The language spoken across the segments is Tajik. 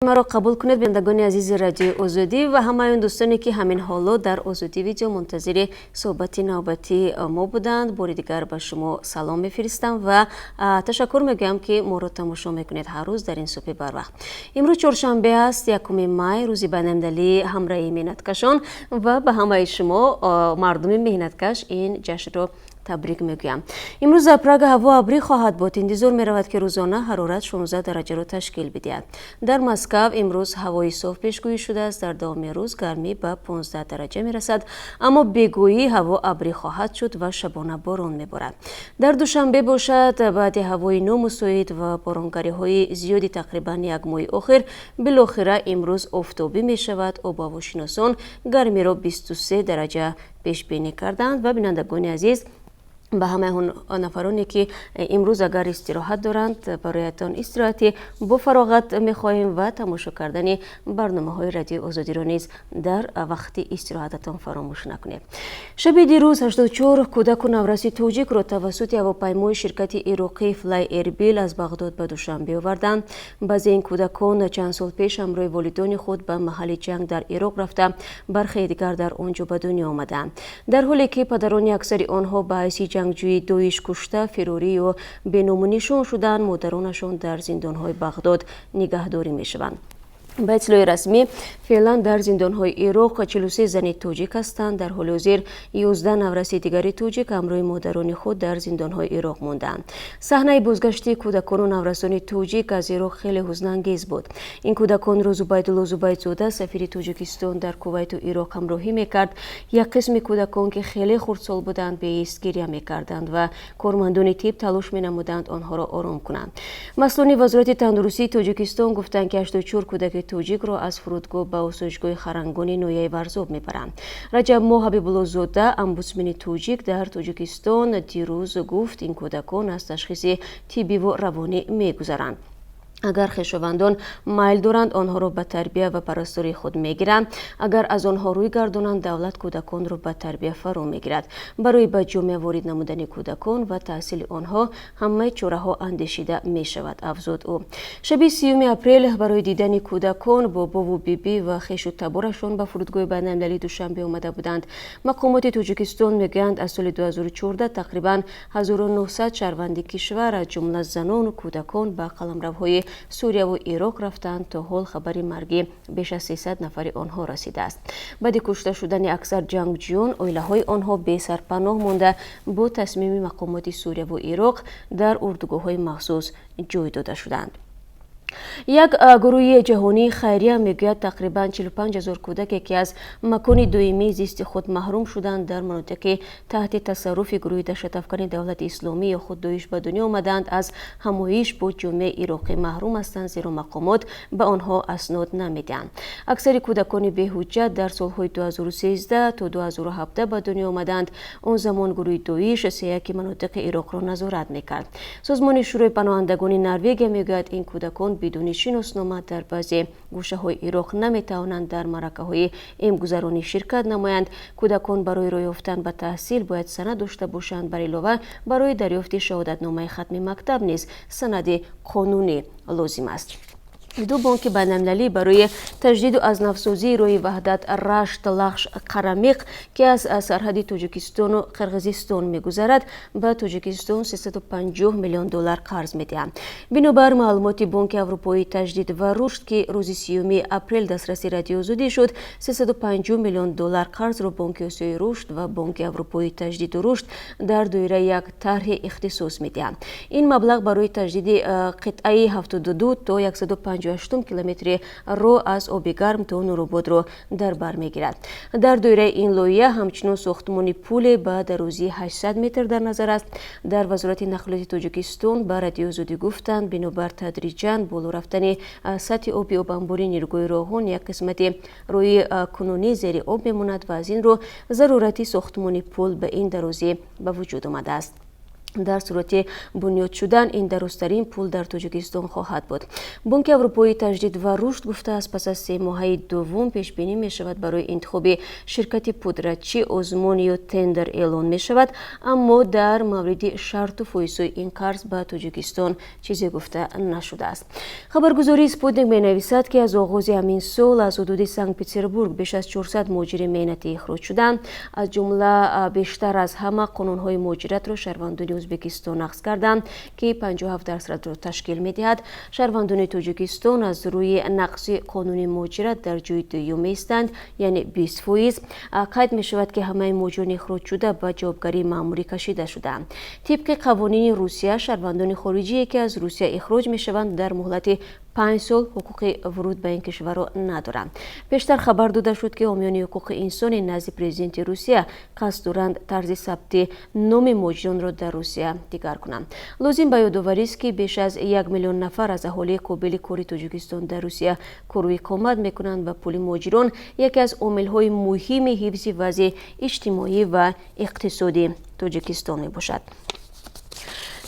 Маро қабул кунед, бинандагони азизи Радиои Озодӣ ва ҳамаи он дӯстоне, ки ҳамин ҳоло дар Озодӣ Видео мунтазири суҳбати навбатии мо буданд. Бори дигар ба шумо салом мефиристам ва ташаккур мегӯям, ки моро тамошо мекунед ҳар рӯз дар ин субҳи барвақт. Имрӯз чоршанбе аст, 1 май, рӯзи байналмилалии ҳамраҳии меҳнаткашон, ва ба ҳамаи шумо, мардуми меҳнаткаш, ин ҷашнро табрик мегӯям. Имрӯз дар Прага ҳаво абрӣ хоҳад буд. Интизор меравад, ки рӯзона ҳарорат 16 дараҷаро ташкил бидиҳад. Дар Москав имрӯз ҳавои соф пешгӯӣ шудааст. Дар давоми рӯз гармӣ ба 15 дараҷа мерасад, аммо бегоҳӣ ҳаво абрӣ хоҳад шуд ва шабона борон меборад. Дар Душанбе бошад, баъди ҳавои номусоид ва боронгариҳои зиёди тақрибан як моҳи охир, билохира имрӯз офтобӣ мешавад. Обуҳавошиносон гармиро 23 дараҷа пешбинӣ карданд. Ва, бинандагони азиз, ба ҳамаи он нафароне, ки имрӯз агар истироҳат доранд, бароятон истироҳати бофароғат мехоҳем ва тамошо кардани барномаҳои Радиои Озодиро низ дар вақти истироҳататон фаромӯш накунед. Шаби дирӯз 84 кӯдаку навраси тоҷикро тавассути ҳавопаймои ширкати ироқӣ Флай Эрбил аз Бағдод ба Душанбе оварданд. Баъзе ин кӯдакон чанд сол пеш ҳамроҳи волидони худ ба маҳалли ҷанг дар Ироқ рафта, бархе дигар дар он ҷо ба дунё омадаанд. Дар ҳоле ки падарони аксари онҳо ба ҳайси ҷангҷӯи Доиш кушта, фирорӣ ё беному нишон шуданд, модаронашон дар зиндонҳои Бағдод нигаҳдорӣ мешаванд. Ба иттилои расмӣ, феълан дар зиндонҳои Ироқ 43 зани тоҷик ҳастанд. Дар ҳоли ҳозир 11 навраси дигари тоҷик ҳамроҳи модарони худ дар зиндонҳои Ироқ мондаанд. Саҳнаи бозгашти кӯдакону наврасони тоҷик аз Ироқ хеле ҳузнангез буд. Ин кӯдаконро Зубайдулло Зубайдзода, сафири Тоҷикистон дар Кувайту Ироқ, ҳамроҳӣ мекард. Як қисми кӯдакон, ки хеле хурдсол буданд, беист гиря мекарданд ва кормандони тиб талош менамуданд онҳоро ором кунанд. Масъулони Вазорати тандурустии Тоҷикистон гуфтанд, ки 84 кӯдаки тоҷикро аз фурудгоҳ ба осоишгоҳи Харангони ноҳияи Варзоб мебаранд. Раҷабмо Ҳабибуллозода, омбудсмени тоҷик дар Тоҷикистон, дирӯз гуфт, ин кӯдакон аз ташхиси тиббиву равонӣ мегузаранд. Агар хешовандон майл доранд, онҳоро ба тарбия ва парастории худ мегиранд. Агар аз онҳо рӯй гардонанд, давлат кӯдаконро ба тарбия фаро мегирад. Барои ба ҷомеа ворид намудани кӯдакон ва таҳсили онҳо ҳамаи чораҳо андешида мешавад, афзуд ӯ. Шаби 30 апрел барои дидани кӯдакон бобову бибӣ ва хешу таборашон ба фурудгоҳи байналмилалии Душанбе омада буданд. Мақомоти Тоҷикистон мегӯянд, аз соли 2014 тақрибан 1900 шаҳрванди кишвар, аз ҷумла занону кӯдакон, ба қаламравҳои Сурияву Ироқ рафтанд. То ҳол хабари марги беш аз 300 нафари онҳо расидааст. Баъди кушта шудани аксар ҷангҷӯён, оилаҳои онҳо бесарпаноҳ монда, бо тасмими мақомоти Сурияву Ироқ дар урдугоҳҳои махсус ҷой дода шуданд. Як гурӯҳи ҷаҳонии хайрия мегӯяд, тақрибан 45 ҳазор кӯдаке, ки аз макони доимии зисти худ маҳрум шуданд, дар манотиқи таҳти тасарруфи гурӯҳи даҳшатафкани Давлати Исломӣ ё худ Доиш ба дунё омадаанд, аз ҳамоиш бо ҷомеаи ироқӣ маҳрум ҳастанд, зеро мақомот ба онҳо аснод намедиҳанд. Аксари кӯдакони беҳуҷҷат дар солҳои 2013 то 2017 ба дунё омаданд. Он замон гурӯҳи Доиш сеяки манотиқи Ироқро назорат мекард. Созмони Шӯрои паноҳандагони Норвегия мегӯяд, ин кӯдакон бидуни шиноснома дар баъзе гӯшаҳои Ироқ наметавонанд дар маъракаҳои эмгузаронӣ ширкат намоянд. Кӯдакон барои роҳ ёфтан ба таҳсил бояд санад дошта бошанд. Бар илова, барои дарёфти шаҳодатномаи хатми мактаб низ санади қонунӣ лозим аст. Ду бонки байналмилалӣ барои таҷдиду аз навсозии роҳи Ваҳдат Рашт Лахш Қарамиқ, ки аз сарҳади Тоҷикистону Қирғизистон мегузарад, ба Тоҷикистон 350 миллион доллар қарз медиҳанд. Бинобар маълумоти Бонки Аврупоии таҷдид ва рушд, ки рӯзи 30 апрел дастраси Радиои Озодӣ шуд, 350 миллион доллар қарзро Бонки Осиёи рушд ва Бонки Аврупоии таҷдиду рушд дар доираи як тарҳи ихтисос медиҳанд. Ин маблағ барои таҷдиди қитъаи 72 то 158 километри роҳ аз Обигарм то Нурободро дар бар мегирад. Дар доираи ин лоиҳа ҳамчунин сохтмони пуле ба дарозии 800 метр дар назар аст. Дар Вазорати нақлиёти Тоҷикистон ба Радиои Озодӣ гуфтанд, бинобар тадриҷан боло рафтани сатҳи оби обанбори нерӯгоҳи Роғун, як қисмати роҳи кунунӣ зери об мемонад ва аз ин рӯ зарурати сохтмони пул ба ин дарозӣ ба вуҷуд омадааст. Дар сурати бунёд шудан, ин дарозтарин пул дар Тоҷикистон хоҳад буд. Бонки Аврупоии таҷдид ва рушд гуфтааст, пас аз 3 моҳаи дуввум пешбинӣ мешавад, барои интихоби ширкати пудратчӣ озмун ё тендер эълон мешавад, аммо дар мавриди шарту фоизҳои ин қарз ба Тоҷикистон чизе гуфта нашудааст. Хабаргузории Спутник менависад, ки аз оғози ҳамин сол аз ҳудуди Санкт Петербург беш аз 400 муҳоҷири меҳнатӣ ихроҷ шуданд. Аз ҷумла бештар аз ҳама қонунҳои муҳоҷиратро шаҳрвандони Ӯзбекистон нақз карданд, ки 57 дарсадро ташкил медиҳад. Шаҳрвандони Тоҷикистон аз рӯи нақзи қонуни муҳоҷират дар ҷои дуюм меистанд, яъне 20%. Қайд мешавад, ки ҳамаи муҳоҷирони ихроҷшуда ба ҷавобгарии маъмурӣ кашида шудаанд. Тибқи қавонини Русия, шаҳрвандони хориҷие, ки аз Русия ихроҷ мешаванд, дар муҳлати 5 сол ҳуқуқи вуруд ба ин кишварро надоранд. Пештар хабар дода шуд, ки ҳомиёни ҳуқуқи инсони назди президенти Русия қасд доранд тарзи сабти номи муҳоҷиронро дар Русия дигар кунанд. Лозим ба ёдоварист, ки беш аз 1 миллион нафар аз аҳолии қобили кори Тоҷикистон дар Русия кору иқомат мекунанд ва пули муҳоҷирон яке аз омилҳои муҳими ҳифзи вазъи иҷтимоӣ ва иқтисодии Тоҷикистон мебошад.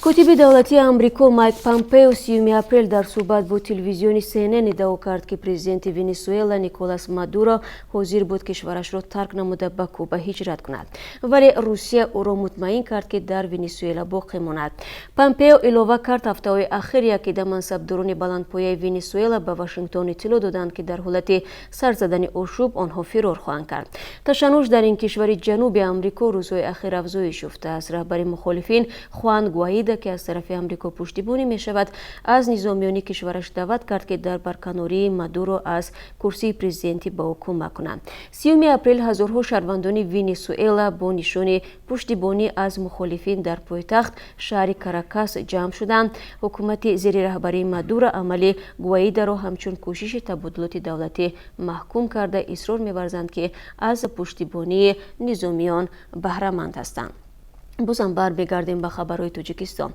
Котиби давлатии Амрико Майк Помпео 30 апрел дар суҳбат бо телевизиони CNN иддао кард, ки президенти Венесуэла Николас Мадуро ҳозир буд кишварашро тарк намуда, ба Куба ҳиҷрат кунад, вале Русия ӯро мутмаин кард, ки дар Венесуэла боқӣ монад. Помпео илова кард, ҳафтаҳои ахир якида мансабдорони баландпояи Венесуэла ба Вашингтон иттилоъ доданд, ки дар ҳолати сар задани ошӯб онҳо фирор хоҳанд кард. Ташаннуш дар ин кишвари Ҷануби Амрико рӯзҳои ахир афзоиш ёфтааст. Раҳбари мухолифин Хуан Гуаидо, ки аз тарафи Амрико пуштибонӣ мешавад, аз низомиёни кишвараш даъват кард, ки дар барканории Мадуро аз курсии президентӣ ба ӯ кӯмак кунанд. 30 апрел ҳазорҳо шаҳрвандони Венесуэла бо нишони пуштибонӣ аз мухолифин дар пойтахт, шаҳри Каракас, ҷамъ шуданд. Ҳукумати зери раҳбарии Мадуро амали Гуаидаро ҳамчун кӯшиши табодулоти давлатӣ маҳкум карда, исрор меварзанд, ки аз пуштибонии низомиён баҳраманд ҳастанд. Бозам бармегардем ба хабарҳои Тоҷикистон.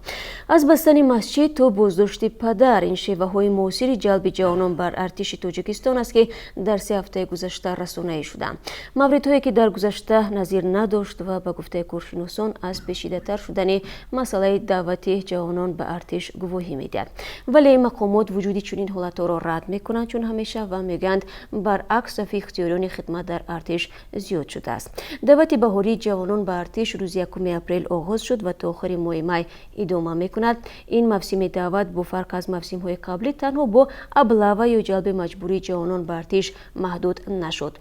Аз бастани масҷид то боздошти падар — ин шеваҳои муосири ҷалби ҷавонон бар артиши Тоҷикистон аст, ки дар 3 ҳафтаи гузашта расонаӣ шуданд. Мавридҳое, ки дар гузашта назир надошт ва ба гуфтаи коршиносон, аз пешидатар шудани масъалаи даъвати ҷавонон ба артиш гувоҳӣ медиҳад. Вале мақомот вуҷуди чунин ҳолатҳоро рад мекунанд, чун ҳамеша, ва мегӯянд, баръакс, сафи ихтиёриёни хидмат дар артиш зиёд шудааст. Даъвати баҳории ҷавонон ба артиш рӯзи 1 апрел оғоз шуд ва то охири моҳи май идома мекунад. Ин мавсими даъват бо фарқ аз мавсимҳои қаблӣ танҳо бо облава ё ҷалби маҷбурии ҷавонон ба артиш маҳдуд нашуд.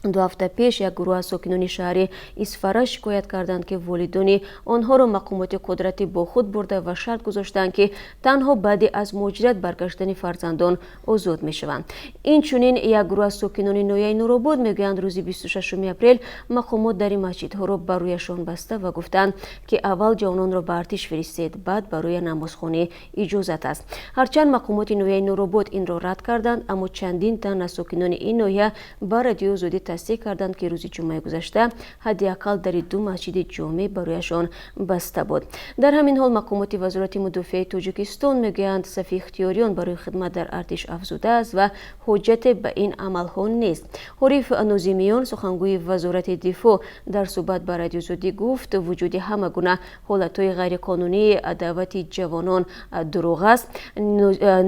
2 ҳафта пеш як гурӯҳ аз сокинони шаҳри Исфара шикоят карданд, ки волидони онҳоро мақомоти қудратӣ бо худ бурда ва шарт гузоштанд, ки танҳо баъди аз муҳоҷират баргаштани фарзандон озод мешаванд. Инчунин як гурӯҳ аз сокинони ноҳияи Нуробод мегӯянд, рӯзи 26 апрел мақомот дари масҷидҳоро ба рӯяшон баста ва гуфтанд, ки аввал ҷавононро ба артиш фиристед, баъд барои намозхонӣ иҷозат аст. Ҳарчанд мақомоти ноҳияи Нуробод инро рад карданд, аммо чандин тан аз сокинони ин ноҳия ба Радиои Озодӣ тасдиқ карданд, ки рӯзи ҷумъаи гузашта ҳадди ақал дари ду масҷиди ҷомеъ барояшон баста буд. Дар ҳамин ҳол мақомоти Вазорати мудофиаи Тоҷикистон мегӯянд, сафи ихтиёриён барои хидмат дар артиш афзудааст ва ҳоҷате ба ин амалҳо нест. Ҳориф Нозимиён, сухангӯи Вазорати дифоъ, дар суҳбат ба Радиои Озодӣ гуфт, вуҷуди ҳама гуна ҳолатҳои ғайриқонунии даъвати ҷавонон дурӯғ аст.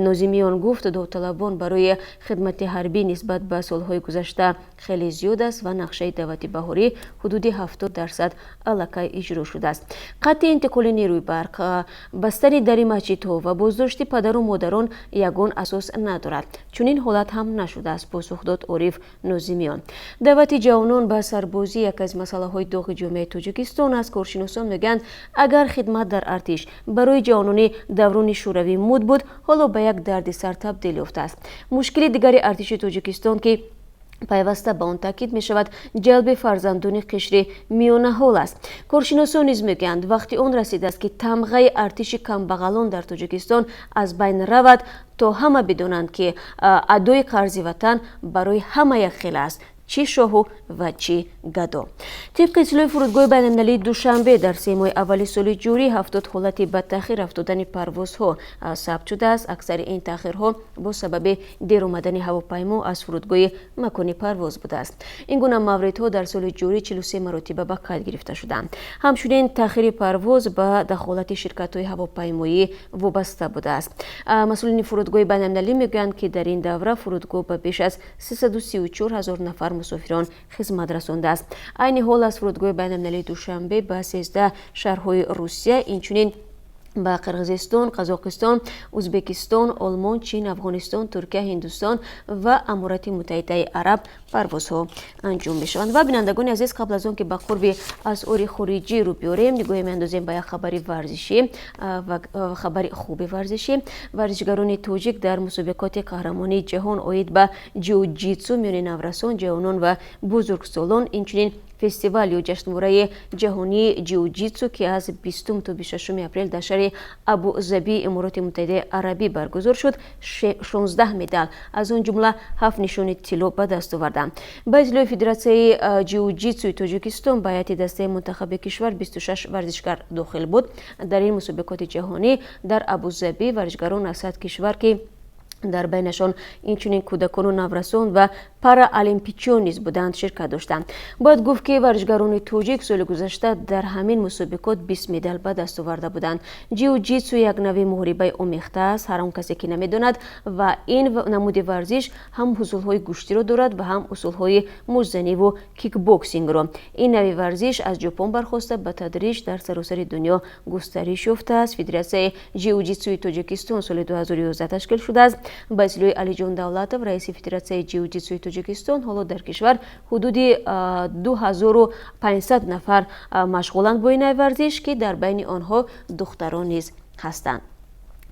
Нозимиён гуфт, довталабон барои хидмати ҳарбӣ нисбат ба солҳои гузашта хеле зиёд аст ва нақшаи даъвати баҳорӣ ҳудуди 70% аллакай иҷро шудааст. Қатъи интиқоли нерӯи барқ, бастани дари масҷидҳо ва боздошти падару модарон ягон асос надорад. Чунин ҳолат ҳам нашудааст, посух дод Ориф Нозимиён. Даъвати ҷавонон ба сарбозӣ яке аз масъалаҳои доғи ҷомеаи Тоҷикистон аст. Коршиносон мегӯянд, агар хидмат дар артиш барои ҷавонони даврони шӯравӣ муд буд, ҳоло ба як дарди сар табдил ёфтааст. Мушкили дигари артиши Тоҷикистон, ки пайваста ба он таъкид мешавад, ҷалби фарзандони қишри миёнаҳол аст. Коршиносон низ мегӯянд, вақти он расидааст, ки тамғаи артиши камбағалон дар Тоҷикистон аз байн равад, то ҳама бидонанд, ки адои қарзи ватан барои ҳама якхела аст. Чӣ шоҳу ва чӣ гадо. Тибқи иттилои фурудгоҳи байналмилалии Душанбе, дар 3 моҳи аввали соли ҷорӣ 70 ҳолати ба таъхир афтодани парвозҳо сабт шудааст. Аксари ин таъхирҳо бо сабаби дер омадани ҳавопаймо аз фурудгоҳи макони парвоз будааст. Ин гуна мавридҳо дар соли ҷорӣ 43 маротиба ба қайд гирифта шуданд. Ҳамчунин таъхири парвоз ба дахолати ширкатҳои ҳавопаймоӣ вобаста будааст. Масъулини фурудгоҳи байналмилалӣ мегӯянд, ки дар ин давра фурудгоҳ ба беш аз 334 ҳазор нафар мусофирон хизмат расондааст. Айни ҳол аз фурудгоҳи байналмилалии Душанбе ба 13 шаҳрҳои Русия, инчунин ба Қирғизистон, Қазоқистон, Ӯзбекистон, Олмон, Чин, Афғонистон, Туркия, Ҳиндустон ва Аморати Муттаҳидаи Араб парвозҳо анҷом мешаванд. Ва, бинандагони азиз, қабл аз он ки ба қурби асъори хориҷӣ рӯ биёрем, нигоҳе меандозем ба як хабари варзишӣ ва хабари хуби варзишӣ. Варзишгарони тоҷик дар мусобиқоти қаҳрамонии ҷаҳон оид ба ҷиу-ҷитсу миёни наврасон, ҷавонон ва бузургсолон, инчунин фестивал ё ҷашнвораи ҷаҳонии ҷиу-ҷитсу, ки аз 20 то 26 апрел дар шаҳри Абузабии Имороти Муттаҳидаи Арабӣ баргузор шуд, 16 медал, аз он ҷумла ҳафт нишони тилло ба даст оварданд. Ба иттилои Федератсияи ҷиу-ҷитсуи Тоҷикистон, ба ҳайати дастаи мунтахаби кишвар 26 варзишгар дохил буд. Дар ин мусобиқоти ҷаҳонӣ дар Абузабӣ варзишгарон аз 100 кишвар, ки дар байнашон инчунин кӯдакону наврасон ва параолимпичиён низ буданд, ширкат доштанд. Бояд гуфт, ки варзишгарони тоҷик соли гузашта дар ҳамин мусобиқот 20 медал ба даст оварда буданд. Ҷиу-ҷитсу як навъи муҳорибаи омехта аст, ҳар он касе ки намедонад, ва ин намуди варзиш ҳам усулҳои гӯштиро дорад ва ҳам усулҳои муштзаниву кикбоксингро. Ин навъи варзиш аз Ҷопон бархоста, ба тадриҷ дар саросари дунё густариш ёфтааст. Федератсияи ҷиу-ҷитсуи Тоҷикистон соли 2011 ташкил шудааст. Ба иттилои Алиҷон Давлатов, раиси Федератсияи ҷиу-ҷитсуи Тоҷикистон, ҳоло дар кишвар ҳудуди 2500 нафар машғуланд бо ин навъи варзиш, ки дар байни онҳо духтарон низ ҳастанд.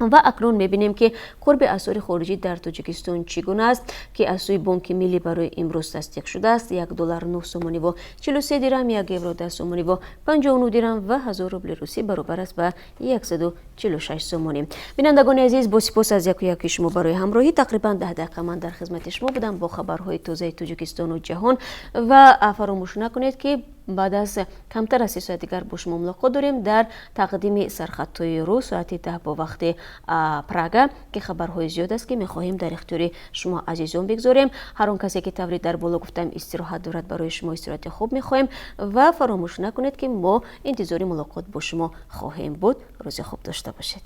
Ва акнун мебинем, ки қурби асъори хориҷӣ дар Тоҷикистон чӣ гуна аст, ки аз сӯи Бонки Миллӣ барои имрӯз тасдиқ шудааст. 1 доллар 9 сомониву 43 дирам, 1 евро 10 сомониву 59 дирам ва 1000 рубли русӣ баробар аст ба 146 сомонӣ. Бинандагони азиз, бо сипос аз яку яки шумо барои ҳамроҳӣ. Тақрибан 10 дақиқа ман дар хизмати шумо будам бо хабарҳои тозаи Тоҷикистону ҷаҳон. Ва фаромӯш накунед, ки баъд аз камтар аз 3 соат дигар бо шумо мулоқот дорем дар тақдими сархатҳои рӯз соати 10 бо вақти Прага, ки хабарҳои зиёд аст, ки мехоҳем дар ихтиёри шумо азизон бигзорем. Ҳар он касе ки, тавре дар боло гуфтам, истироҳат дорад, барои шумо истироҳати хуб мехоҳем. Ва фаромӯш накунед, ки мо интизори мулоқот бо шумо хоҳем буд. Рӯзи хуб дошта бошед.